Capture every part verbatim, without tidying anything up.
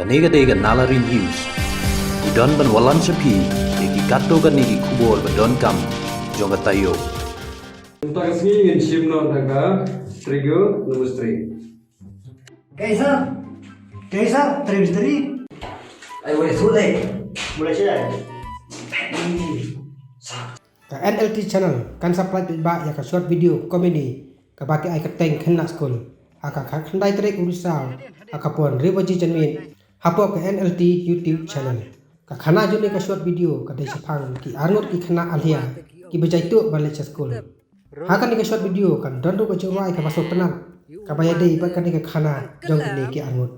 Kane ka dei ka Nalari News. Ngi don ban wallam sha phi ïa ki katto katne ki khubor ba donkam jong ka taïew. Mynta ka sngi ngin shim noh da ka Trigo Number Three. Kaisa, kaisa, Trigo Number Three. Ai wei sule. Mula sha. Ka N L T channel kan sa pynlait paidbah ïa ka short video comedy kaba ki ai kyrteng Khynnah Skul. Ha ka khatkhyndai tarik u Risaw ha ka por hynriew baje janmiet hapoh ka N L T YouTube channel. Ka khana jong kane ka short video ka dei shaphang ki arngut ki khynnah alhia kiba jai tuh ban leit sha skul. Ha kane ka short video kan don ruh ka jingrwai kaba sngewtynnat kaba ïadei bad kane ka khana jong kine ki arngut.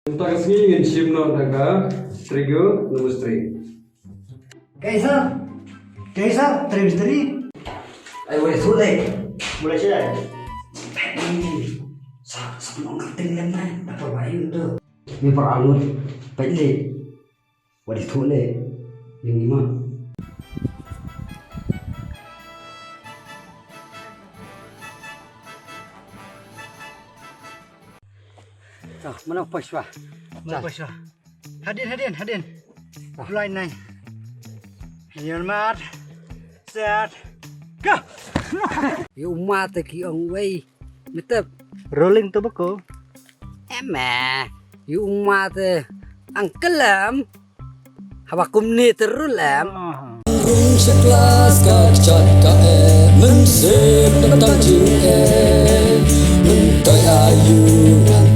Mynta ka sngi ngin shim noh da ka Trigo Number Three. Kaisa, kaisa, Trigo Number Three. Ai wei sule. Mula sha. Sa sa nong ka ting lem nai. Da por ba yu tu. Ni por angut. Peit leh. Wat ïathuh leh ïa ngi ma. Sa, mano poi shwa. Mano poi shwa. Hadien, hadien, hadien. Sa. Line nine. Your mat. Set. Go. Ïa u ma te ki ong wei. Mitep. Rolling tobacco. Ema. Ïa u ma te. Ang kelam. Haba kumne te rul em. Rung sha klas ka kjat ka e. Mynsiem tang tang jing e. Myntoi ayu ngan